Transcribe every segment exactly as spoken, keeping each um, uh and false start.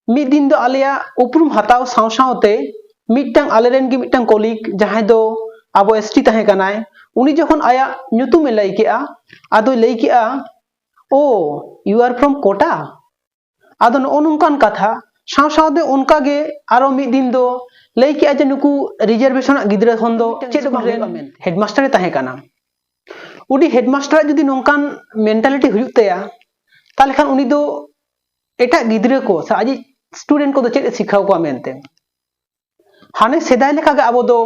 ᱢᱤᱫ ᱫᱤᱱ ᱫᱚ ᱟᱞᱮᱭᱟᱜ ᱩᱯᱨᱩᱢ ᱦᱟᱛᱟᱣ ᱥᱟᱶ ᱥᱟᱶᱛᱮ ᱢᱤᱫᱴᱟᱝ ᱟᱞᱮᱨᱮᱱ ᱜᱮ ᱢᱤᱫᱴᱟᱝ ᱠᱚᱞᱤᱜᱽ, ᱡᱟᱦᱟᱸᱭ ᱫᱚ ᱟᱵᱚ ᱮᱥ ᱴᱤ ᱛᱟᱦᱮᱸ ᱠᱟᱱᱟᱭ, ᱩᱱᱤ ᱡᱚᱠᱷᱚᱱ ᱟᱭᱟᱜ ᱧᱩᱛᱩᱢ ᱮ ᱞᱟᱹᱭ ᱠᱮᱜᱼᱟ, ᱟᱫᱚᱭ ᱞᱟᱹᱭ ᱠᱮᱜᱼᱟ, "ᱳ, you are from Kota?" ᱟᱫᱚ ᱱᱚᱜᱼᱚ ᱱᱚᱝᱠᱟᱱ ᱠᱟᱛᱷᱟ᱾ ᱥᱟᱶ ᱥᱟᱶᱛᱮ ᱚᱱᱠᱟ ᱜᱮ ᱟᱨᱚ ᱢᱤᱫ ᱫᱤᱱ ᱫᱚ ᱞᱟᱹᱭ ᱠᱮᱜᱼᱟ ᱡᱮ ᱱᱩᱠᱩ ᱨᱤᱡᱟᱨᱵᱷᱮᱥᱚᱱ ᱟᱜ ᱜᱤᱫᱽᱨᱟᱹ ᱠᱷᱚᱱ ᱫᱚ ᱪᱮᱫ ᱦᱚᱸ ᱵᱟᱝ ᱦᱩᱭᱩᱜᱼᱟ ᱢᱮᱱᱛᱮ᱾ ᱦᱮᱰᱢᱟᱥᱴᱟᱨ ᱮ ᱛᱟᱦᱮᱸ ᱠᱟᱱᱟ᱾ ᱩᱱᱤ ᱦᱮᱰᱢᱟᱥᱴᱟᱨ ᱟᱜ ᱡᱩᱫᱤ ᱱᱚᱝᱠᱟᱱ ᱢᱮᱱᱴᱟᱞᱤᱴᱤ ᱦᱩᱭᱩᱜ ᱛᱟᱭᱟ, ᱛᱟᱦᱚᱞᱮ ᱠᱷᱟᱱ ᱩᱱᱤ ᱫᱚ ᱮᱴᱟᱜ ᱜᱤᱫᱽᱨᱟᱹ ᱠᱚ ᱥᱮ ᱟᱡᱤᱡ ᱥᱴᱩᱰᱮᱱᱴ ᱠᱚᱫᱚ ᱪᱮᱫ ᱮ ᱥᱤᱠᱷᱟᱹᱣ ᱠᱚᱣᱟ ᱢᱮᱱᱛᱮ᱾ ᱦᱟᱱᱮ ᱥᱮᱫᱟᱭ ᱞᱮᱠᱟᱜᱮ ᱟᱵᱚ ᱫᱚ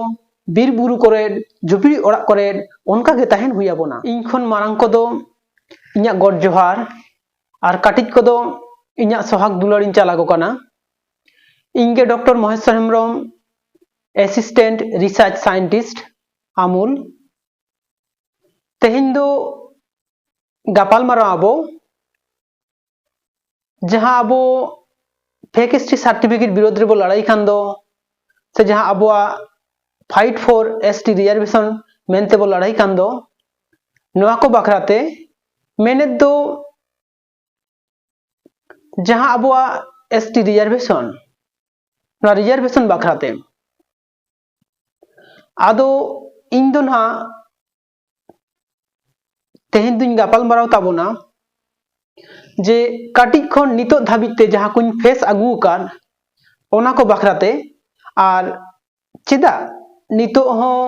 ᱵᱤᱨ ᱵᱩᱨᱩ ᱠᱚᱨᱮ, ᱡᱷᱩᱯᱲᱤ ᱚᱲᱟᱜ ᱠᱚᱨᱮ ᱚᱱᱠᱟ ᱜᱮ ᱛᱟᱦᱮᱱ ᱦᱩᱭ ᱟᱵᱚᱱᱟ᱾ ᱤᱧ ᱠᱷᱚᱱ ᱢᱟᱨᱟᱝ ᱠᱚᱫᱚ ᱤᱧᱟᱹᱜ ᱜᱚᱰ ᱡᱚᱦᱟᱨ ᱟᱨ ᱠᱟᱹᱴᱤᱡ ᱠᱚᱫᱚ ᱤᱧᱟᱹᱜ ᱥᱚᱦᱟᱜ ᱫᱩᱞᱟᱹᱲ ᱤᱧ ᱪᱟᱞ ᱟᱠᱚ ᱠᱟᱱᱟ᱾ ᱤᱧ ᱜᱮ doctor Moheshwar Hembrom, assistant research scientist, ᱟᱢᱩᱞ᱾ ᱛᱮᱦᱮᱧ ᱫᱚ ᱜᱟᱯᱟᱞ ᱢᱟᱨᱟᱣ ᱟᱵᱚ ᱡᱟᱦᱟᱸ ᱟᱵᱚ ᱯᱷᱮᱠ ᱮᱥ ᱴᱤ ᱥᱟᱨᱴᱤᱯᱷᱤᱠᱮᱴ ᱵᱤᱨᱳᱫᱷ ᱨᱮᱵᱚ ᱞᱟᱲᱟᱹᱭ ᱠᱟᱱ ᱫᱚ, ᱥᱮ ᱡᱟᱦᱟᱸ ᱟᱵᱚᱣᱟᱜ fight for S T reservation ᱢᱮᱱᱛᱮ ᱵᱚ ᱞᱟᱲᱟᱹᱭ ᱠᱟᱱ ᱫᱚ, ᱱᱚᱣᱟ ᱠᱚ ᱵᱟᱠᱷᱨᱟ ᱛᱮ ᱢᱮᱱᱮᱫ ᱫᱚ ᱡᱟᱦᱟᱸ ᱟᱵᱚᱣᱟᱜ ᱮᱥ ᱴᱤ ᱨᱤᱡᱟᱨᱵᱷᱮᱥᱚᱱ, ᱱᱚᱣᱟ ᱨᱤᱡᱟᱨᱵᱷᱮᱥᱚᱱ ᱵᱟᱠᱷᱨᱟ ᱛᱮ᱾ ᱟᱫᱚ ᱤᱧ ᱫᱚ ᱱᱟᱦᱟᱜ ᱛᱮᱦᱮᱧ ᱫᱩᱧ ᱜᱟᱯᱟᱞ ᱢᱟᱨᱟᱣ ᱛᱟᱵᱚᱱᱟ ᱡᱮ ᱠᱟᱹᱴᱤᱡ ᱠᱷᱚᱱ ᱱᱤᱛᱚᱜ ᱫᱷᱟᱹᱵᱤᱡ ᱛᱮ ᱡᱟᱦᱟᱸ ᱠᱚᱧ ᱯᱷᱮᱥ ᱟᱹᱜᱩ ᱟᱠᱟᱫ, ᱚᱱᱟ ᱠᱚ ᱵᱟᱠᱷᱨᱟ ᱛᱮ, ᱟᱨ ᱪᱮᱫᱟᱜ ᱱᱤᱛᱚᱜ ᱦᱚᱸ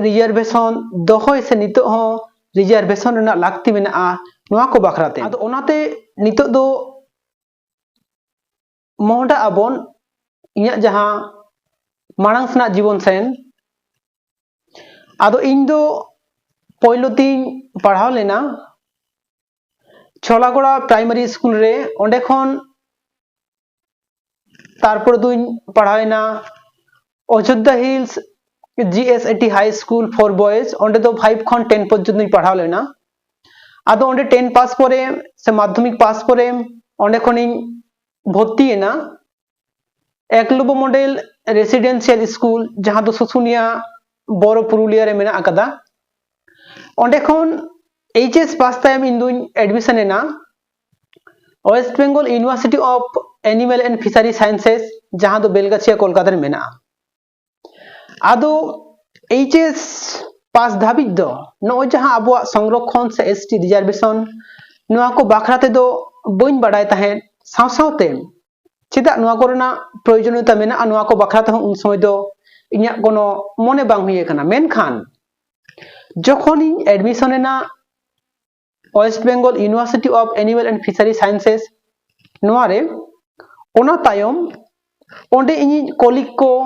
ᱨᱤᱡᱟᱨᱵᱷᱮᱥᱚᱱ ᱫᱚᱦᱚᱭ ᱥᱮ ᱱᱤᱛᱚᱜ ᱦᱚᱸ ᱨᱤᱡᱟᱨᱵᱷᱮᱥᱚᱱ ᱨᱮᱱᱟᱜ ᱞᱟᱹᱠᱛᱤ ᱢᱮᱱᱟᱜᱼᱟ, ᱱᱚᱣᱟ ᱠᱚ ᱵᱟᱠᱷᱨᱟ ᱛᱮ᱾ ᱟᱫᱚ ᱚᱱᱟᱛᱮ ᱱᱤᱛᱚᱜ ᱫᱚ ᱢᱚᱦᱰᱟᱜ ᱟᱵᱚᱱ ᱤᱧᱟᱹᱜ ᱡᱟᱦᱟᱸ ᱢᱟᱲᱟᱝ ᱥᱮᱱᱟᱜ ᱡᱤᱵᱚᱱ ᱥᱮᱱ᱾ ᱟᱫᱚ ᱤᱧ ᱫᱚ ᱯᱳᱭᱞᱳ ᱛᱤᱧ ᱯᱟᱲᱦᱟᱣ ᱞᱮᱱᱟ ᱪᱷᱚᱞᱟᱜᱚᱲᱟ ᱯᱨᱟᱭᱢᱟᱨᱤ ᱥᱠᱩᱞ ᱨᱮ᱾ ᱚᱸᱰᱮ ᱠᱷᱚᱱ ᱛᱟᱨᱯᱚᱨ ᱫᱩᱧ ᱯᱟᱲᱦᱟᱣ ᱮᱱᱟ Ajodhya hills G S A T high school for boys. ᱚᱸᱰᱮ ᱫᱚ ᱯᱷᱟᱭᱤᱵᱷ ᱠᱷᱚᱱ ᱴᱮᱱ ᱯᱚᱨᱡᱚᱱᱛᱚᱧ ᱯᱟᱲᱦᱟᱣ ᱞᱮᱱᱟ᱾ ᱟᱫᱚ ᱚᱸᱰᱮ ᱴᱮᱱ ᱯᱟᱥ ᱯᱚᱨᱮ ᱥᱮ ᱢᱟᱫᱽᱫᱷᱚᱢᱤᱠ ᱯᱟᱥ ᱯᱚᱨᱮ ᱚᱸᱰᱮ ᱠᱷᱚᱱᱤᱧ ᱵᱷᱚᱨᱛᱤᱭᱮᱱᱟ ᱮᱠᱞᱚᱵᱽᱵᱚ ᱢᱚᱰᱮᱞ ᱨᱮᱥᱤᱰᱮᱱᱥᱤᱭᱟᱞ ᱥᱠᱩᱞ, ᱡᱟᱦᱟᱸ ᱫᱚ ᱥᱩᱥᱩᱱᱤᱭᱟ ᱵᱚᱨᱚ ᱯᱩᱨᱩᱞᱤᱭᱟ ᱨᱮ ᱢᱮᱱᱟᱜ ᱟᱠᱟᱫᱟ᱾ ᱚᱸᱰᱮ ᱠᱷᱚᱱ ᱮᱭᱤᱪ ᱮᱥ ᱯᱟᱥ ᱛᱟᱭᱚᱢ ᱤᱧ ᱫᱩᱧ ᱮᱰᱢᱤᱥᱚᱱ ᱮᱱᱟ West Bengal University of Animal and Fishery Sciences, ᱡᱟᱦᱟᱸ ᱫᱚ ᱵᱮᱞᱜᱟᱪᱷᱤᱭᱟ ᱠᱳᱞᱠᱟᱛᱟ ᱨᱮ ᱢᱮᱱᱟᱜᱼᱟ᱾ ᱟᱫᱚ ᱮᱭᱤᱪ ᱮᱥ ᱯᱟᱥ ᱫᱷᱟᱹᱵᱤᱡ ᱫᱚ ᱱᱚᱜᱼᱚᱭ ᱡᱟᱦᱟᱸ ᱟᱵᱚᱣᱟᱜ ᱥᱚᱝᱨᱚᱠᱷᱚᱱ ᱥᱮ ᱮᱥ ᱴᱤ reservation, ᱱᱚᱣᱟ ᱠᱚ ᱵᱟᱠᱷᱨᱟ ᱛᱮᱫᱚ ᱵᱟᱹᱧ ᱵᱟᱰᱟᱭ ᱛᱟᱦᱮᱸᱫ᱾ ᱥᱟᱶ ᱥᱟᱶᱛᱮ ᱪᱮᱫᱟᱜ ᱱᱚᱣᱟ ᱠᱚᱨᱮᱱᱟᱜ ᱯᱨᱚᱭᱳᱡᱚᱱᱤᱭᱚᱛᱟ ᱢᱮᱱᱟᱜᱼᱟ, ᱱᱚᱣᱟ ᱠᱚ ᱵᱟᱠᱷᱨᱟ ᱛᱮᱦᱚᱸ ᱩᱱ ᱥᱚᱢᱚᱭ ᱫᱚ ᱤᱧᱟᱹᱜ ᱠᱳᱱᱳ ᱢᱚᱱᱮ ᱵᱟᱝ ᱦᱩᱭ ᱟᱠᱟᱱᱟ᱾ ᱢᱮᱱᱠᱷᱟᱱ ᱡᱚᱠᱷᱚᱱᱤᱧ admission ᱮᱱᱟ West Bengal University of Animal and Fishery Sciences, ᱱᱚᱣᱟ ᱨᱮ, ᱚᱱᱟ ᱛᱟᱭᱚᱢ ᱚᱸᱰᱮ ᱤᱧᱤᱡ colleague ᱠᱚ,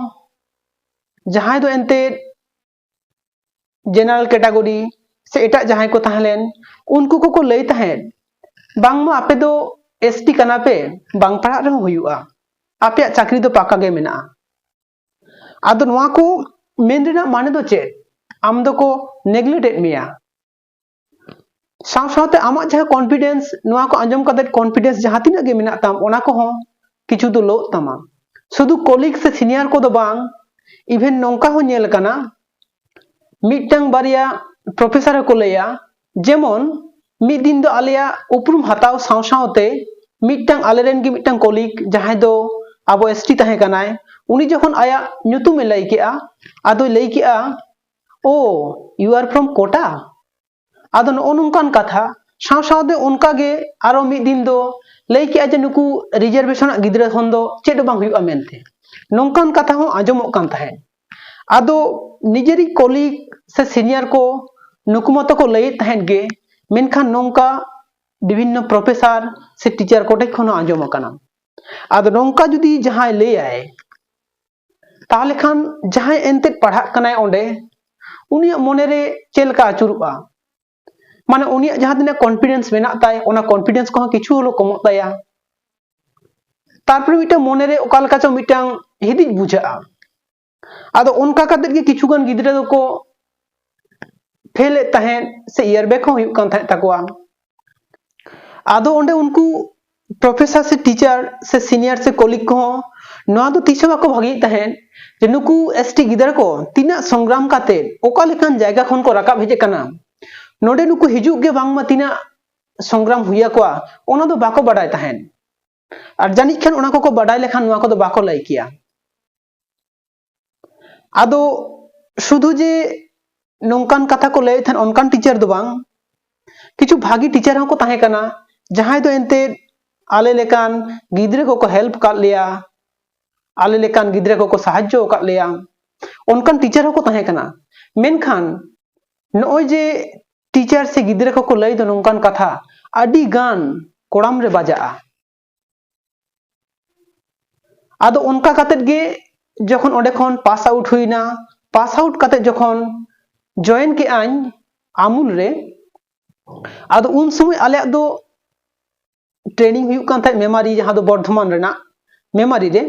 ᱡᱟᱦᱟᱸᱭ ᱫᱚ ᱮᱱᱛᱮᱫ general category ᱥᱮ ᱮᱴᱟᱜ ᱡᱟᱦᱟᱸᱭ ᱠᱚ ᱛᱟᱦᱮᱸ ᱞᱮᱱ, ᱩᱱᱠᱩ ᱠᱚᱠᱚ ᱞᱟᱹᱭ ᱛᱟᱦᱮᱸᱫ, "ᱵᱟᱝᱢᱟ ᱟᱯᱮ ᱫᱚ ᱮᱥ ᱴᱤ ᱠᱟᱱᱟ ᱯᱮ, ᱵᱟᱝ ᱯᱟᱲᱦᱟᱜ ᱨᱮᱦᱚᱸ ᱦᱩᱭᱩᱜᱼᱟ, ᱟᱯᱮᱭᱟᱜ ᱪᱟᱹᱠᱨᱤ ᱫᱚ ᱯᱟᱠᱟ ᱜᱮ ᱢᱮᱱᱟᱜᱼᱟ᱾" ᱟᱫᱚ ᱱᱚᱣᱟ ᱠᱚ ᱢᱮᱱ ᱨᱮᱱᱟᱜ ᱢᱟᱱᱮ ᱫᱚ ᱪᱮᱫ? ᱟᱢ ᱫᱚᱠᱚ neglect ᱮᱫ ᱢᱮᱭᱟ᱾ ᱥᱟᱶ ᱥᱟᱶᱛᱮ ᱟᱢᱟᱜ ᱡᱟᱦᱟᱸ confidence, ᱱᱚᱣᱟ ᱠᱚ ᱟᱸᱡᱚᱢ ᱠᱟᱛᱮ confidence ᱡᱟᱦᱟᱸ ᱛᱤᱱᱟᱹᱜ ᱜᱮ ᱢᱮᱱᱟᱜ ᱛᱟᱢ, ᱚᱱᱟ ᱠᱚᱦᱚᱸ ᱠᱤᱪᱷᱩ ᱫᱚ ᱞᱳᱜ ᱛᱟᱢᱟ᱾ ᱥᱩᱫᱷᱩ colleague ᱥᱮ senior ᱠᱚᱫᱚ ᱵᱟᱝ, even ᱱᱚᱝᱠᱟ ᱦᱚᱸ ᱧᱮᱞ ᱟᱠᱟᱱᱟ, ᱢᱤᱫᱴᱟᱝ ᱵᱟᱨᱭᱟ professor ᱦᱚᱸᱠᱚ ᱞᱟᱹᱭᱟ, ᱡᱮᱢᱚᱱ ᱢᱤᱫ ᱫᱤᱱ ᱫᱚ ᱟᱞᱮᱭᱟᱜ ᱩᱯᱨᱩᱢ ᱦᱟᱛᱟᱣ ᱥᱟᱶ ᱥᱟᱶᱛᱮ ᱢᱤᱫᱴᱟᱝ ᱟᱞᱮᱨᱮᱱ ᱜᱮ ᱢᱤᱫᱴᱟᱝ colleague, ᱡᱟᱦᱟᱸᱭ ᱫᱚ ᱟᱵᱚ ᱮᱥ ᱴᱤ ᱛᱟᱦᱮᱸ ᱠᱟᱱᱟᱭ, ᱩᱱᱤ ᱡᱚᱠᱷᱚᱱ ᱟᱭᱟᱜ ᱧᱩᱛᱩᱢᱮ ᱞᱟᱹᱭ ᱠᱮᱜᱼᱟ, ᱟᱫᱚᱭ ᱞᱟᱹᱭ ᱠᱮᱜᱼᱟ, "Oh, you are from quota?" ᱟᱫᱚ ᱱᱚᱜᱼᱚ ᱱᱚᱝᱠᱟᱱ ᱠᱟᱛᱷᱟ᱾ ᱥᱟᱶ ᱥᱟᱶᱛᱮ ᱚᱱᱠᱟ ᱜᱮ ᱟᱨᱚ ᱢᱤᱫ ᱫᱤᱱ ᱫᱚ ᱞᱟᱹᱭ ᱠᱮᱜᱼᱟ ᱡᱮ ᱱᱩᱠᱩ reservation ᱟᱜ ᱜᱤᱫᱽᱨᱟᱹ ᱠᱷᱚᱱ ᱫᱚ ᱪᱮᱫ ᱦᱚᱸ ᱵᱟᱝ ᱦᱩᱭᱩᱜᱼᱟ ᱢᱮᱱᱛᱮ, ᱱᱚᱝᱠᱟᱱ ᱠᱟᱛᱷᱟ ᱦᱚᱸ ᱟᱸᱡᱚᱢᱚᱜ ᱠᱟᱱ ᱛᱟᱦᱮᱸᱫ᱾ ᱟᱫᱚ ᱱᱤᱡᱮᱨᱤᱡ colleague ᱥᱮ senior ᱠᱚ, ᱱᱩᱠᱩ ᱢᱟᱛᱚ ᱠᱚ ᱞᱟᱹᱭᱮᱫ ᱛᱟᱦᱮᱸᱫ ᱜᱮ, ᱢᱮᱱᱠᱷᱟᱱ ᱱᱚᱝᱠᱟ ᱵᱤᱵᱷᱤᱱᱱᱚ professor ᱥᱮ teacher ᱠᱚᱴᱷᱮᱡ ᱠᱷᱚᱱ ᱦᱚᱸ ᱟᱸᱡᱚᱢ ᱟᱠᱟᱱᱟ᱾ ᱟᱫᱚ ᱱᱚᱝᱠᱟ ᱡᱩᱫᱤ ᱡᱟᱦᱟᱸᱭ ᱞᱟᱹᱭᱟᱭ, ᱛᱟᱦᱚᱞᱮ ᱠᱷᱟᱱ ᱡᱟᱦᱟᱸᱭ ᱮᱱᱛᱮᱫ ᱯᱟᱲᱦᱟᱜ ᱠᱟᱱᱟᱭ ᱚᱸᱰᱮ, ᱩᱱᱤᱭᱟᱜ ᱢᱚᱱᱮᱨᱮ ᱪᱮᱫ ᱞᱮᱠᱟ ᱟᱹᱪᱩᱨᱚᱜᱼᱟ? ᱢᱟᱱᱮ ᱩᱱᱤᱭᱟᱜ ᱡᱟᱦᱟᱸ ᱛᱤᱱᱟᱹᱜ confidence ᱢᱮᱱᱟᱜ ᱛᱟᱭ, ᱚᱱᱟ confidence ᱠᱚᱦᱚᱸ ᱠᱤᱪᱷᱩ ᱦᱚᱞᱳ ᱠᱚᱢᱚᱜ ᱛᱟᱭᱟ᱾ ᱛᱟᱨᱯᱚᱨᱮ ᱢᱤᱫᱴᱟᱝ ᱢᱚᱱᱮᱨᱮ ᱚᱠᱟ ᱞᱮᱠᱟ ᱪᱚ ᱢᱤᱫᱴᱟᱝ ᱦᱤᱫᱤᱡ ᱵᱩᱡᱷᱟᱹᱜᱼᱟ᱾ ᱟᱫᱚ ᱚᱱᱠᱟ ᱠᱟᱛᱮᱫ ᱜᱮ ᱠᱤᱪᱷᱩ ᱜᱟᱱ ᱜᱤᱫᱽᱨᱟᱹ ᱫᱚᱠᱚ fail ᱮᱫ ᱛᱟᱦᱮᱸᱫ ᱥᱮ year back ᱦᱚᱸ ᱦᱩᱭᱩᱜ ᱠᱟᱱ ᱛᱟᱦᱮᱸᱫ ᱛᱟᱠᱚᱣᱟ᱾ ᱟᱫᱚ ᱚᱸᱰᱮ ᱩᱱᱠᱩ professor ᱥᱮ teacher ᱥᱮ senior ᱥᱮ colleague ᱠᱚᱦᱚᱸ ᱱᱚᱣᱟ ᱫᱚ ᱛᱤᱥ ᱦᱚᱸ ᱵᱟᱠᱚ ᱵᱷᱟᱹᱜᱤᱭᱮᱫ ᱛᱟᱦᱮᱸᱫ ᱡᱮ ᱱᱩᱠᱩ ᱮᱥ ᱴᱤ ᱜᱤᱫᱽᱨᱟᱹ ᱠᱚ ᱛᱤᱱᱟᱹᱜ ᱥᱚᱝᱜᱨᱟᱢ ᱠᱟᱛᱮᱫ ᱚᱠᱟ ᱞᱮᱠᱟᱱ ᱡᱟᱭᱜᱟ ᱠᱷᱚᱱ ᱠᱚ ᱨᱟᱠᱟᱵ ᱦᱮᱡ ᱟᱠᱟᱱᱟ, ᱱᱚᱰᱮ ᱱᱩᱠᱩ ᱦᱤᱡᱩᱜ ᱜᱮ ᱵᱟᱝᱢᱟ ᱛᱤᱱᱟᱹᱜ ᱥᱚᱝᱜᱨᱟᱢ ᱦᱩᱭ ᱟᱠᱚᱣᱟ, ᱚᱱᱟ ᱫᱚ ᱵᱟᱠᱚ ᱵᱟᱰᱟᱭ ᱛᱟᱦᱮᱸᱫ᱾ ᱟᱨ ᱡᱟᱹᱱᱤᱡ ᱠᱷᱟᱱ ᱚᱱᱟ ᱠᱚᱠᱚ ᱵᱟᱰᱟᱭ ᱞᱮᱠᱷᱟᱱ ᱱᱚᱣᱟ ᱠᱚᱫᱚ ᱵᱟᱠᱚ ᱞᱟᱹᱭ ᱠᱮᱭᱟ᱾ ᱟᱫᱚ ᱥᱩᱫᱷᱩ ᱡᱮ ᱱᱚᱝᱠᱟᱱ ᱠᱟᱛᱷᱟ ᱠᱚ ᱞᱟᱹᱭᱮᱫ ᱛᱟᱦᱮᱸᱫ ᱚᱱᱠᱟᱱ ᱴᱤᱪᱟᱨ ᱫᱚ ᱵᱟᱝ, ᱠᱤᱪᱷᱩ ᱵᱷᱟᱹᱜᱤ ᱴᱤᱪᱟᱨ ᱦᱚᱸᱠᱚ ᱛᱟᱦᱮᱸ ᱠᱟᱱᱟ, ᱡᱟᱦᱟᱸᱭ ᱫᱚ ᱮᱱᱛᱮᱫ ᱟᱞᱮ ᱞᱮᱠᱟᱱ ᱜᱤᱫᱽᱨᱟᱹ ᱠᱚᱠᱚ ᱦᱮᱞᱯ ᱟᱠᱟᱫ ᱞᱮᱭᱟ, ᱟᱞᱮ ᱞᱮᱠᱟᱱ ᱜᱤᱫᱽᱨᱟᱹ ᱠᱚᱠᱚ ᱥᱟᱦᱟᱡᱽᱡᱚ ᱟᱠᱟᱫ ᱞᱮᱭᱟ, ᱚᱱᱠᱟᱱ ᱴᱤᱪᱟᱨ ᱦᱚᱸᱠᱚ ᱛᱟᱦᱮᱸ ᱠᱟᱱᱟ᱾ ᱢᱮᱱᱠᱷᱟᱱ ᱱᱚᱜᱼᱚᱭ ᱡᱮ ᱴᱤᱪᱟᱨ ᱥᱮ ᱜᱤᱫᱽᱨᱟᱹ ᱠᱚᱠᱚ ᱞᱟᱹᱭ ᱫᱚ ᱱᱚᱝᱠᱟᱱ ᱠᱟᱛᱷᱟ, ᱟᱹᱰᱤ ᱜᱟᱱ ᱠᱚᱲᱟᱢ ᱨᱮ ᱵᱟᱡᱟᱜᱼᱟ᱾ ᱟᱫᱚ ᱚᱱᱠᱟ ᱠᱟᱛᱮᱫ ᱜᱮ ᱡᱚᱠᱷᱚᱱ ᱚᱸᱰᱮ ᱠᱷᱚᱱ ᱯᱟᱥ ᱟᱣᱩᱴ ᱦᱩᱭᱱᱟ, ᱯᱟᱥ ᱟᱣᱩᱴ ᱠᱟᱛᱮᱫ ᱡᱚᱠᱷᱚᱱ ᱡᱚᱭᱮᱱ ᱠᱮᱜᱼᱟᱹᱧ ᱟᱢᱩᱞ ᱨᱮ, ᱟᱫᱚ ᱩᱱ ᱥᱚᱢᱚᱭ ᱟᱞᱮᱭᱟᱜ ᱫᱚ ᱴᱨᱮᱱᱤᱝ ᱦᱩᱭᱩᱜ ᱠᱟᱱ ᱛᱟᱦᱮᱸᱫ ᱢᱮᱢᱟᱨᱤ, ᱡᱟᱦᱟᱸ ᱫᱚ ᱵᱚᱨᱫᱷᱚᱢᱟᱱ ᱨᱮᱱᱟᱜ ᱢᱮᱢᱟᱨᱤ ᱨᱮ᱾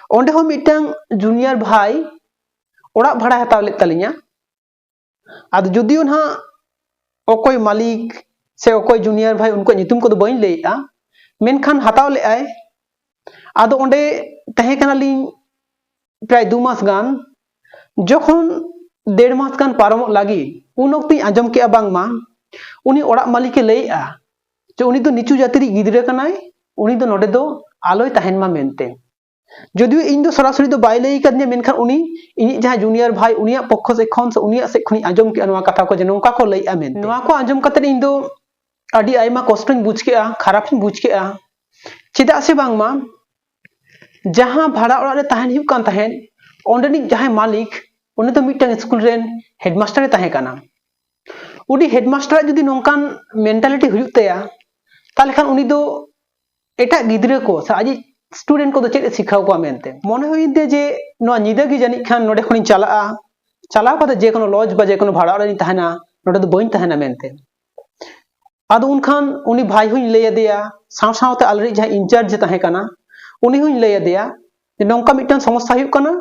ᱚᱸᱰᱮ ᱦᱚᱸ ᱢᱤᱫᱴᱟᱝ ᱡᱩᱱᱤᱭᱟᱨ ᱵᱷᱟᱭ ᱚᱲᱟᱜ ᱵᱷᱟᱲᱟᱭ ᱦᱟᱛᱟᱣ ᱞᱮᱫ ᱛᱟᱹᱞᱤᱧᱟ᱾ ᱟᱫᱚ ᱡᱩᱫᱤᱭᱳ ᱱᱟᱦᱟᱜ ᱚᱠᱚᱭ ᱢᱟᱹᱞᱤᱠ ᱥᱮ ᱚᱠᱚᱭ ᱡᱩᱱᱤᱭᱟᱨ ᱵᱷᱟᱭ, ᱩᱱᱠᱩᱣᱟᱜ ᱧᱩᱛᱩᱢ ᱠᱚᱫᱚ ᱵᱟᱹᱧ ᱞᱟᱹᱭᱮᱜᱼᱟ, ᱢᱮᱱᱠᱷᱟᱱ ᱦᱟᱛᱟᱣ ᱞᱮᱫᱼᱟᱭ᱾ ᱟᱫᱚ ᱚᱸᱰᱮ ᱛᱟᱦᱮᱸ ᱠᱟᱱᱟᱞᱤᱧ ᱯᱨᱟᱭ ᱫᱩ ᱢᱟᱥ ᱜᱟᱱ᱾ ᱡᱚᱠᱷᱚᱱ ᱰᱮᱲ ᱢᱟᱥ ᱜᱟᱱ ᱯᱟᱨᱚᱢᱚᱜ ᱞᱟᱹᱜᱤᱫ, ᱩᱱ ᱚᱠᱛᱚᱧ ᱟᱸᱡᱚᱢ ᱠᱮᱜᱼᱟ ᱵᱟᱝᱢᱟ ᱩᱱᱤ ᱚᱲᱟᱜ ᱢᱟᱹᱞᱤᱠᱮ ᱞᱟᱹᱭᱮᱜᱼᱟ ᱡᱮ ᱩᱱᱤ ᱫᱚ ᱱᱤᱪᱩ ᱡᱟᱹᱛᱤ ᱨᱤᱡ ᱜᱤᱫᱽᱨᱟᱹ ᱠᱟᱱᱟᱭ, ᱩᱱᱤ ᱫᱚ ᱱᱚᱰᱮ ᱫᱚ ᱟᱞᱚᱭ ᱛᱟᱦᱮᱱ ᱢᱟ ᱢᱮᱱᱛᱮ᱾ ᱡᱚᱫᱤᱭᱳ ᱤᱧ ᱫᱚ ᱥᱚᱨᱟᱥᱚᱨᱤ ᱫᱚ ᱵᱟᱭ ᱞᱟᱹᱭ ᱟᱠᱟᱫᱤᱧᱟ, ᱢᱮᱱᱠᱷᱟᱱ ᱩᱱᱤ ᱤᱧᱤᱡ ᱡᱟᱦᱟᱸᱭ ᱡᱩᱱᱤᱭᱟᱨ ᱵᱷᱟᱭ, ᱩᱱᱤᱭᱟᱜ ᱯᱚᱠᱠᱷᱚ ᱥᱮᱫ ᱠᱷᱚᱱ ᱥᱮ ᱩᱱᱤᱭᱟᱜ ᱥᱮᱫ ᱠᱷᱚᱱᱤᱧ ᱟᱸᱡᱚᱢ ᱠᱮᱜᱼᱟ ᱱᱚᱣᱟ ᱠᱟᱛᱷᱟ ᱠᱚ, ᱡᱮ ᱱᱚᱝᱠᱟ ᱠᱚ ᱞᱟᱹᱭᱮᱜᱼᱟ ᱢᱮᱱᱛᱮ᱾ ᱱᱚᱣᱟ ᱠᱚ ᱟᱸᱡᱚᱢ ᱠᱟᱛᱮ ᱤᱧ ᱫᱚ ᱟᱹᱰᱤ ᱟᱭᱢᱟ ᱠᱚᱥᱴᱚᱧ ᱵᱩᱡᱽ ᱠᱮᱜᱼᱟ, ᱠᱷᱟᱨᱟᱯᱤᱧ ᱵᱩᱡᱽ ᱠᱮᱜᱼᱟ᱾ ᱪᱮᱫᱟᱜ ᱥᱮ ᱵᱟᱝᱢᱟ ᱡᱟᱦᱟᱸ ᱵᱷᱟᱲᱟ ᱚᱲᱟᱜ ᱨᱮ ᱛᱟᱦᱮᱱ ᱦᱩᱭᱩᱜ ᱠᱟᱱ ᱛᱟᱦᱮᱸᱫ, ᱚᱸᱰᱮᱱᱤᱡ ᱡᱟᱦᱟᱸᱭ ᱢᱟᱹᱞᱤᱠ, ᱩᱱᱤ ᱫᱚ ᱢᱤᱫᱴᱟᱝ ᱥᱠᱩᱞ ᱨᱮᱱ ᱦᱮᱰᱢᱟᱥᱴᱟᱨᱮ ᱛᱟᱦᱮᱸ ᱠᱟᱱᱟ᱾ ᱩᱱᱤ ᱦᱮᱰᱢᱟᱥᱴᱟᱨᱟᱜ ᱡᱩᱫᱤ ᱱᱚᱝᱠᱟᱱ ᱢᱮᱱᱴᱟᱞᱤᱴᱤ ᱦᱩᱭᱩᱜ ᱛᱟᱭᱟ, ᱛᱟᱦᱚᱞᱮ ᱠᱷᱟᱱ ᱩᱱᱤ ᱫᱚ ᱮᱴᱟᱜ ᱜᱤᱫᱽᱨᱟᱹ ᱠᱚ ᱥᱮ ᱟᱡᱤᱡ ᱥᱴᱩᱰᱮᱱᱴ ᱠᱚᱫᱚ ᱪᱮᱫ ᱮ ᱥᱤᱠᱷᱟᱹᱣ ᱠᱚᱣᱟ ᱢᱮᱱᱛᱮ᱾ ᱢᱚᱱᱮ ᱦᱩᱭᱮᱱ ᱛᱟᱭᱟ ᱡᱮ ᱱᱚᱣᱟ ᱧᱤᱫᱟᱹ ᱜᱮ ᱡᱟᱹᱱᱤᱡ ᱠᱷᱟᱱ ᱱᱚᱰᱮ ᱠᱷᱚᱱᱤᱧ ᱪᱟᱞᱟᱜᱼᱟ, ᱪᱟᱞᱟᱣ ᱠᱟᱛᱮ ᱡᱮ ᱠᱳᱱᱳ ᱞᱚᱡᱽ ᱵᱟ ᱡᱮ ᱠᱳᱱᱳ ᱵᱷᱟᱲᱟ ᱚᱲᱟᱜ ᱨᱤᱧ ᱛᱟᱦᱮᱱᱟ, ᱱᱚᱰᱮ ᱫᱚ ᱵᱟᱹᱧ ᱛᱟᱦᱮᱱᱟ ᱢᱮᱱᱛᱮ᱾ ᱟᱫᱚ ᱩᱱᱠᱷᱟᱱ ᱩᱱᱤ ᱵᱷᱟᱭ ᱦᱚᱸᱧ ᱞᱟᱹᱭ ᱟᱫᱮᱭᱟ, ᱥᱟᱶ ᱥᱟᱶᱛᱮ ᱟᱞᱮᱨᱤᱡ ᱡᱟᱦᱟᱸᱭ ᱤᱱᱪᱟᱨᱡᱽ ᱮ ᱛᱟᱦᱮᱸ ᱠᱟᱱᱟ, ᱩᱱᱤ ᱦᱚᱸᱧ ᱞᱟᱹᱭ ᱟᱫᱮᱭᱟ ᱡᱮ ᱱᱚᱝᱠᱟ ᱢᱤᱫᱴᱟᱝ ᱥᱚᱢᱚᱥᱥᱟ ᱦᱩᱭᱩᱜ ᱠᱟᱱᱟ,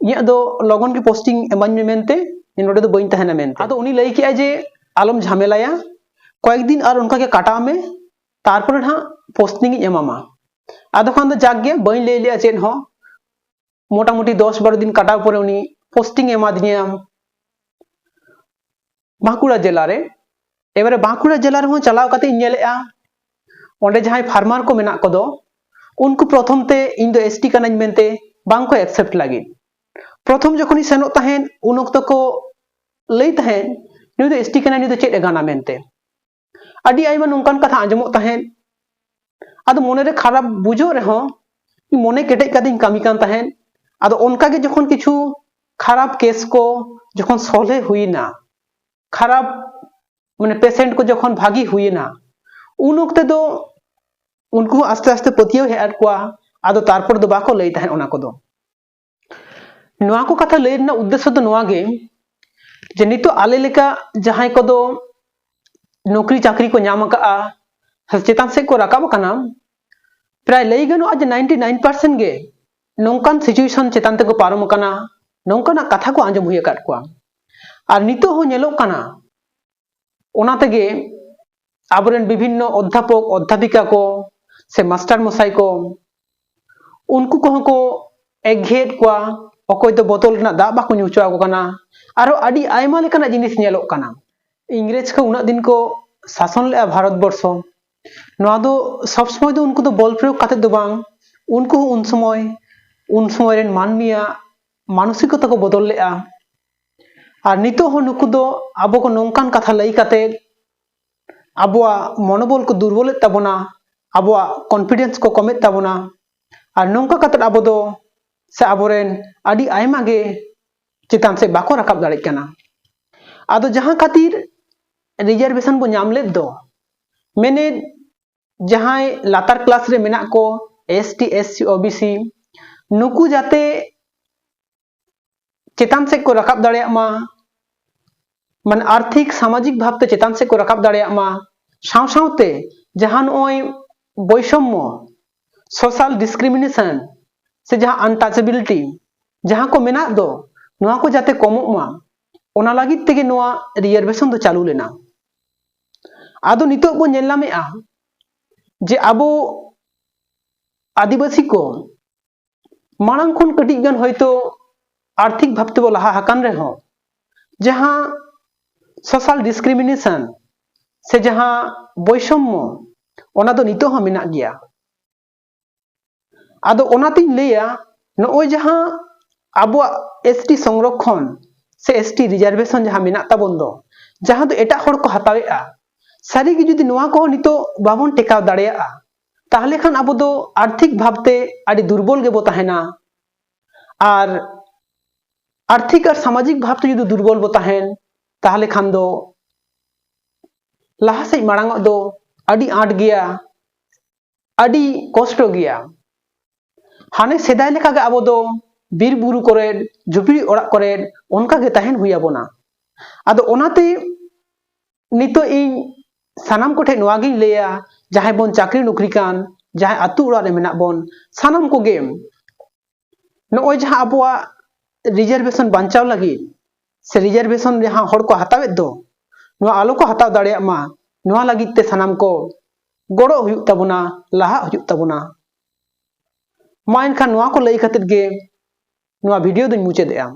ᱤᱧᱟᱹᱜ ᱫᱚ ᱞᱚᱜᱚᱱ ᱜᱮ ᱯᱳᱥᱴᱤᱝ ᱮᱢᱟᱹᱧ ᱢᱮ ᱢᱮᱱᱛᱮ, ᱡᱮ ᱱᱚᱰᱮ ᱫᱚ ᱵᱟᱹᱧ ᱛᱟᱦᱮᱱᱟ ᱢᱮᱱᱛᱮ᱾ ᱟᱫᱚ ᱩᱱᱤ ᱞᱟᱹᱭ ᱠᱮᱜᱼᱟᱭ ᱡᱮ ᱟᱞᱚᱢ ᱡᱷᱟᱢᱮᱞᱟᱭᱟ, ᱠᱚᱭᱮᱠ ᱫᱤᱱ ᱟᱨ ᱚᱱᱠᱟ ᱜᱮ ᱠᱟᱴᱟᱣ ᱢᱮ, ᱛᱟᱨᱯᱚᱨᱮ ᱱᱟᱦᱟᱜ ᱯᱳᱥᱴᱤᱝ ᱤᱧ ᱮᱢᱟᱢᱟ᱾ ᱟᱫᱚ ᱠᱷᱟᱱ ᱫᱚ ᱡᱟᱠ ᱜᱮ, ᱵᱟᱹᱧ ᱞᱟᱹᱭ ᱞᱮᱜᱼᱟ ᱪᱮᱫ ᱦᱚᱸ᱾ ᱢᱚᱴᱟᱢᱩᱴᱤ ᱫᱚᱥ ᱵᱟᱨᱚ ᱫᱤᱱ ᱠᱟᱴᱟᱣ ᱯᱚᱨᱮ ᱩᱱᱤ ᱯᱳᱥᱴᱤᱝ ᱮ ᱮᱢᱟᱫᱤᱧᱟ ᱵᱟᱸᱠᱩᱲᱟ ᱡᱮᱞᱟ ᱨᱮ᱾ ᱮᱵᱟᱨᱮ ᱵᱟᱸᱠᱩᱲᱟ ᱡᱮᱞᱟ ᱨᱮᱦᱚᱸ ᱪᱟᱞᱟᱣ ᱠᱟᱛᱮ ᱤᱧ ᱧᱮᱞᱮᱜᱼᱟ, ᱚᱸᱰᱮ ᱡᱟᱦᱟᱸᱭ ᱯᱷᱟᱨᱢᱟᱨ ᱠᱚ ᱢᱮᱱᱟᱜ ᱠᱚᱫᱚ, ᱩᱱᱠᱩ ᱯᱨᱚᱛᱷᱚᱢ ᱛᱮ ᱤᱧ ᱫᱚ ᱮᱥ ᱴᱤ ᱠᱟᱱᱟᱧ ᱢᱮᱱᱛᱮ ᱵᱟᱝ ᱠᱚ accept ᱞᱟᱹᱜᱤᱫ᱾ ᱯᱨᱚᱛᱷᱚᱢ ᱡᱚᱠᱷᱚᱱᱤᱧ ᱥᱮᱱᱚᱜ ᱛᱟᱦᱮᱸᱫ, ᱩᱱ ᱚᱠᱛᱚ ᱠᱚ ᱞᱟᱹᱭ ᱛᱟᱦᱮᱸᱫ, "ᱱᱩᱭ ᱫᱚ ᱮᱥ ᱴᱤ ᱠᱟᱱᱟᱭ, ᱱᱩᱭ ᱫᱚ ᱪᱮᱫ ᱮ ᱜᱟᱱᱟ?" ᱢᱮᱱᱛᱮ᱾ ᱟᱹᱰᱤ ᱟᱭᱢᱟ ᱱᱚᱝᱠᱟᱱ ᱠᱟᱛᱷᱟ ᱟᱸᱡᱚᱢᱚᱜ ᱛᱟᱦᱮᱸᱫ᱾ ᱟᱫᱚ ᱢᱚᱱᱮᱨᱮ ᱠᱷᱟᱨᱟᱯ ᱵᱩᱡᱷᱟᱹᱜ ᱨᱮᱦᱚᱸ, ᱢᱚᱱᱮ ᱠᱮᱴᱮᱡ ᱠᱟᱛᱮᱧ ᱠᱟᱹᱢᱤ ᱠᱟᱱ ᱛᱟᱦᱮᱸᱫ᱾ ᱟᱫᱚ ᱚᱱᱠᱟᱜᱮ ᱡᱚᱠᱷᱚᱱ ᱠᱤᱪᱷᱩ ᱠᱷᱟᱨᱟᱯ ᱠᱮᱥ ᱠᱚ ᱡᱚᱠᱷᱚᱱ ᱥᱚᱞᱦᱮ ᱦᱩᱭᱱᱟ, ᱠᱷᱟᱨᱟᱯ ᱢᱟᱱᱮ patient ᱠᱚ ᱡᱚᱠᱷᱚᱱ ᱵᱷᱟᱹᱜᱤ ᱦᱩᱭᱮᱱᱟ, ᱩᱱ ᱚᱠᱛᱮ ᱫᱚ ᱩᱱᱠᱩ ᱦᱚᱸ ᱟᱥᱛᱮ ᱟᱥᱛᱮ ᱯᱟᱹᱛᱭᱟᱹᱣ ᱦᱮᱡ ᱟᱫ ᱠᱚᱣᱟ᱾ ᱟᱫᱚ ᱛᱟᱨᱯᱚᱨ ᱫᱚ ᱵᱟᱠᱚ ᱞᱟᱹᱭ ᱛᱟᱦᱮᱸᱫ ᱚᱱᱟ ᱠᱚᱫᱚ᱾ ᱱᱚᱣᱟ ᱠᱚ ᱠᱟᱛᱷᱟ ᱞᱟᱹᱭ ᱨᱮᱱᱟᱜ ᱩᱫᱽᱫᱮᱥᱥᱚ ᱫᱚ ᱱᱚᱣᱟ ᱜᱮ, ᱡᱮ ᱱᱤᱛᱚᱜ ᱟᱞᱮ ᱞᱮᱠᱟ ᱡᱟᱦᱟᱸᱭ ᱠᱚᱫᱚ ᱱᱚᱠᱨᱤ ᱪᱟᱹᱠᱨᱤ ᱠᱚ ᱧᱟᱢ ᱟᱠᱟᱫᱼᱟ, ᱪᱮᱛᱟᱱ ᱥᱮᱫ ᱠᱚ ᱨᱟᱠᱟᱵ ᱟᱠᱟᱱᱟ, ᱯᱨᱟᱭ ᱞᱟᱹᱭ ᱜᱟᱱᱚᱜᱼᱟ ᱡᱮ ninety nine percent ᱜᱮ ᱱᱚᱝᱠᱟᱱ situation ᱪᱮᱛᱟᱱ ᱛᱮᱠᱚ ᱯᱟᱨᱚᱢ ᱟᱠᱟᱱᱟ, ᱱᱚᱝᱠᱟᱱᱟᱜ ᱠᱟᱛᱷᱟ ᱠᱚ ᱟᱸᱡᱚᱢ ᱦᱩᱭ ᱟᱠᱟᱫ ᱠᱚᱣᱟ᱾ ᱟᱨ ᱱᱤᱛᱚᱜ ᱦᱚᱸ ᱧᱮᱞᱚᱜ ᱠᱟᱱᱟ, ᱚᱱᱟ ᱛᱮᱜᱮ ᱟᱵᱚᱨᱮᱱ ᱵᱤᱵᱷᱤᱱᱱᱚ ᱚᱫᱽᱫᱷᱟᱯᱚᱠ, ᱚᱫᱽᱫᱷᱟᱯᱤᱠᱟ ᱠᱚ ᱥᱮ ᱢᱟᱥᱴᱟᱨ ᱢᱚᱥᱟᱭ ᱠᱚ, ᱩᱱᱠᱩ ᱠᱚᱦᱚᱸ ᱠᱚ ᱮᱜᱷᱮᱭᱮᱫ ᱠᱚᱣᱟ᱾ ᱚᱠᱚᱭ ᱫᱚ ᱵᱚᱛᱚᱞ ᱨᱮᱱᱟᱜ ᱫᱟᱜ ᱵᱟᱠᱚ ᱧᱩ ᱦᱚᱪᱚ ᱟᱠᱚ ᱠᱟᱱᱟ᱾ ᱟᱨᱚ ᱟᱹᱰᱤ ᱟᱭᱢᱟ ᱞᱮᱠᱟᱱᱟᱜ ᱡᱤᱱᱤᱥ ᱧᱮᱞᱚᱜ ᱠᱟᱱᱟ᱾ ᱤᱝᱨᱮᱡᱽ ᱠᱚ ᱩᱱᱟᱹᱜ ᱫᱤᱱ ᱠᱚ ᱥᱟᱥᱚᱱ ᱞᱮᱫᱼᱟ ᱵᱷᱟᱨᱚᱛ ᱵᱚᱨᱥᱚ, ᱱᱚᱣᱟ ᱫᱚ ᱥᱚᱵ ᱥᱚᱢᱚᱭ ᱫᱚ ᱩᱱᱠᱩ ᱫᱚ ᱵᱚᱞ ᱯᱨᱚᱭᱳᱜᱽ ᱠᱟᱛᱮ ᱫᱚ ᱵᱟᱝ, ᱩᱱᱠᱩ ᱦᱚᱸ ᱩᱱ ᱥᱚᱢᱚᱭ, ᱩᱱ ᱥᱚᱢᱚᱭ ᱨᱮᱱ ᱢᱟᱹᱱᱢᱤᱭᱟᱜ ᱢᱟᱱᱚᱥᱤᱠᱚᱛᱟ ᱠᱚ ᱵᱚᱫᱚᱞ ᱞᱮᱫᱼᱟ᱾ ᱟᱨ ᱱᱤᱛᱚᱜ ᱦᱚᱸ ᱱᱩᱠᱩ ᱫᱚ ᱟᱵᱚ ᱠᱚ ᱱᱚᱝᱠᱟᱱ ᱠᱟᱛᱷᱟ ᱞᱟᱹᱭ ᱠᱟᱛᱮ ᱟᱵᱚᱣᱟᱜ ᱢᱚᱱᱳᱵᱚᱞ ᱠᱚ ᱫᱩᱨᱵᱚᱞᱮᱫ ᱛᱟᱵᱚᱱᱟ, ᱟᱵᱚᱣᱟᱜ confidence ᱠᱚ ᱠᱚᱢᱮᱫ ᱛᱟᱵᱚᱱᱟ᱾ ᱟᱨ ᱱᱚᱝᱠᱟ ᱠᱟᱛᱮ ᱟᱵᱚ ᱫᱚ ᱥᱮ ᱟᱵᱚᱨᱮᱱ ᱟᱹᱰᱤ ᱟᱭᱢᱟ ᱜᱮ ᱪᱮᱛᱟᱱ ᱥᱮᱫ ᱵᱟᱠᱚ ᱨᱟᱠᱟᱵ ᱫᱟᱲᱮᱭᱟᱜ ᱠᱟᱱᱟ᱾ ᱟᱫᱚ ᱡᱟᱦᱟᱸ ᱠᱷᱟᱹᱛᱤᱨ reservation ᱵᱚ ᱧᱟᱢ ᱞᱮᱫ ᱫᱚ, ᱢᱮᱱᱮᱫ ᱡᱟᱦᱟᱸᱭ ᱞᱟᱛᱟᱨ class ᱨᱮ ᱢᱮᱱᱟᱜ ᱠᱚ, S T, S C, O B C, ᱱᱩᱠᱩ ᱡᱟᱛᱮ ᱪᱮᱛᱟᱱ ᱥᱮᱫ ᱠᱚ ᱨᱟᱠᱟᱵ ᱫᱟᱲᱮᱭᱟᱜ ᱢᱟ, ᱢᱟᱱᱮ ᱟᱨᱛᱷᱤᱠ ᱥᱟᱢᱟᱡᱤᱠ ᱵᱷᱟᱵᱛᱮ ᱪᱮᱛᱟᱱ ᱥᱮᱫ ᱠᱚ ᱨᱟᱠᱟᱵ ᱫᱟᱲᱮᱭᱟᱜ ᱢᱟ᱾ ᱥᱟᱶ ᱥᱟᱶᱛᱮ ᱡᱟᱦᱟᱸ ᱱᱚᱜᱼᱚᱭ ᱵᱳᱭᱥᱚᱢᱢᱚ, social discrimination, ᱥᱮ ᱡᱟᱦᱟᱸ untouchability ᱡᱟᱦᱟᱸ ᱠᱚ ᱢᱮᱱᱟᱜ ᱫᱚ, ᱱᱚᱣᱟ ᱠᱚ ᱡᱟᱛᱮ ᱠᱚᱢᱚᱜ ᱢᱟ, ᱚᱱᱟ ᱞᱟᱹᱜᱤᱫ ᱛᱮᱜᱮ ᱱᱚᱣᱟ reservation ᱫᱚ ᱪᱟᱹᱞᱩ ᱞᱮᱱᱟ᱾ ᱟᱫᱚ ᱱᱤᱛᱚᱜ ᱵᱚᱱ ᱧᱮᱞ ᱧᱟᱢᱮᱫᱼᱟ ᱡᱮ ᱟᱵᱚ ᱟᱹᱫᱤᱵᱟᱹᱥᱤ ᱠᱚ ᱢᱟᱲᱟᱝ ᱠᱷᱚᱱ ᱠᱟᱹᱴᱤᱡ ᱜᱟᱱ ᱦᱚᱭᱛᱳ ᱟᱨᱛᱷᱤᱠ ᱵᱷᱟᱵ ᱛᱮᱵᱚ ᱞᱟᱦᱟ ᱟᱠᱟᱱ ᱨᱮᱦᱚᱸ, ᱡᱟᱦᱟᱸ social discrimination ᱥᱮ ᱡᱟᱦᱟᱸ ᱵᱳᱭᱥᱚᱢᱢᱚ, ᱚᱱᱟ ᱫᱚ ᱱᱤᱛᱚᱜ ᱦᱚᱸ ᱢᱮᱱᱟᱜ ᱜᱮᱭᱟ᱾ ᱟᱫᱚ ᱚᱱᱟᱛᱤᱧ ᱞᱟᱹᱭᱟ, ᱱᱚᱜᱼᱚᱭ ᱡᱟᱦᱟᱸ ᱟᱵᱚᱣᱟᱜ ᱮᱥ ᱴᱤ ᱥᱚᱝᱨᱚᱠᱠᱷᱚᱱ ᱥᱮ ᱮᱥ ᱴᱤ ᱨᱤᱡᱟᱨᱵᱷᱮᱥᱚᱱ ᱡᱟᱦᱟᱸ ᱢᱮᱱᱟᱜ ᱛᱟᱵᱚᱱ ᱫᱚ, ᱡᱟᱦᱟᱸ ᱫᱚ ᱮᱴᱟᱜ ᱦᱚᱲ ᱠᱚ ᱦᱟᱛᱟᱣᱮᱫᱼᱟ, ᱥᱟᱹᱨᱤᱜᱮ ᱡᱩᱫᱤ ᱱᱚᱣᱟ ᱠᱚᱦᱚᱸ ᱱᱤᱛᱚᱜ ᱵᱟᱵᱚᱱ ᱴᱮᱠᱟᱣ ᱫᱟᱲᱮᱭᱟᱜᱼᱟ, ᱛᱟᱦᱚᱞᱮ ᱠᱷᱟᱱ ᱟᱵᱚ ᱫᱚ ᱟᱨᱛᱷᱤᱠ ᱵᱷᱟᱵᱽᱛᱮ ᱟᱹᱰᱤ ᱫᱩᱨᱵᱚᱞ ᱜᱮᱵᱚ ᱛᱟᱦᱮᱱᱟ᱾ ᱟᱨ ᱟᱨᱛᱷᱤᱠ ᱟᱨ ᱥᱟᱢᱟᱡᱤᱠ ᱵᱷᱟᱵᱽᱛᱮ ᱡᱩᱫᱤ ᱫᱩᱨᱵᱚᱞ ᱵᱚ ᱛᱟᱦᱮᱱ, ᱛᱟᱦᱚᱞᱮ ᱠᱷᱟᱱ ᱫᱚ ᱞᱟᱦᱟ ᱥᱮᱫ ᱢᱟᱲᱟᱝᱚᱜ ᱫᱚ ᱟᱹᱰᱤ ᱟᱸᱴ ᱜᱮᱭᱟ, ᱟᱹᱰᱤ ᱠᱚᱥᱴᱚ ᱜᱮᱭᱟ᱾ ᱦᱟᱱᱮ ᱥᱮᱫᱟᱭ ᱞᱮᱠᱟᱜᱮ ᱟᱵᱚ ᱫᱚ ᱵᱤᱨ ᱵᱩᱨᱩ ᱠᱚᱨᱮ, ᱡᱷᱩᱯᱲᱤ ᱚᱲᱟᱜ ᱠᱚᱨᱮ ᱚᱱᱠᱟ ᱜᱮ ᱛᱟᱦᱮᱱ ᱦᱩᱭ ᱟᱵᱚᱱᱟ᱾ ᱟᱫᱚ ᱚᱱᱟᱛᱮ ᱱᱤᱛᱚᱜ ᱤᱧ ᱥᱟᱱᱟᱢ ᱠᱚᱴᱷᱮᱱ ᱱᱚᱣᱟ ᱜᱤᱧ ᱞᱟᱹᱭᱟ, ᱡᱟᱦᱟᱸᱭ ᱵᱚᱱ ᱪᱟᱹᱠᱨᱤ ᱱᱚᱠᱨᱤ ᱠᱟᱱ, ᱡᱟᱦᱟᱸᱭ ᱟᱹᱛᱩ ᱚᱲᱟᱜ ᱨᱮ ᱢᱮᱱᱟᱜ ᱵᱚᱱ, ᱥᱟᱱᱟᱢ ᱠᱚᱜᱮ ᱱᱚᱜᱼᱚᱭ ᱡᱟᱦᱟᱸ ᱟᱵᱚᱣᱟᱜ ᱨᱤᱡᱟᱨᱵᱷᱮᱥᱚᱱ ᱵᱟᱧᱪᱟᱣ ᱞᱟᱹᱜᱤᱫ ᱥᱮ ᱨᱤᱡᱟᱨᱵᱷᱮᱥᱚᱱ ᱡᱟᱦᱟᱸ ᱦᱚᱲ ᱠᱚ ᱦᱟᱛᱟᱣᱮᱫ ᱫᱚ, ᱱᱚᱣᱟ ᱟᱞᱚ ᱠᱚ ᱦᱟᱛᱟᱣ ᱫᱟᱲᱮᱭᱟᱜ ᱢᱟ, ᱱᱚᱣᱟ ᱞᱟᱹᱜᱤᱫ ᱛᱮ ᱥᱟᱱᱟᱢ ᱠᱚ ᱜᱚᱲᱚ ᱦᱩᱭᱩᱜ ᱛᱟᱵᱚᱱᱟ, ᱞᱟᱦᱟᱜ ᱦᱩᱭᱩᱜ ᱛᱟᱵᱚᱱᱟ᱾ ᱢᱟ ᱮᱱᱠᱷᱟᱱ ᱱᱚᱣᱟ ᱠᱚ ᱞᱟᱹᱭ ᱠᱟᱛᱮᱫ ᱜᱮ ᱱᱚᱣᱟ ᱵᱷᱤᱰᱤᱭᱳ ᱫᱚᱧ ᱢᱩᱪᱟᱹᱫᱮᱜᱼᱟ᱾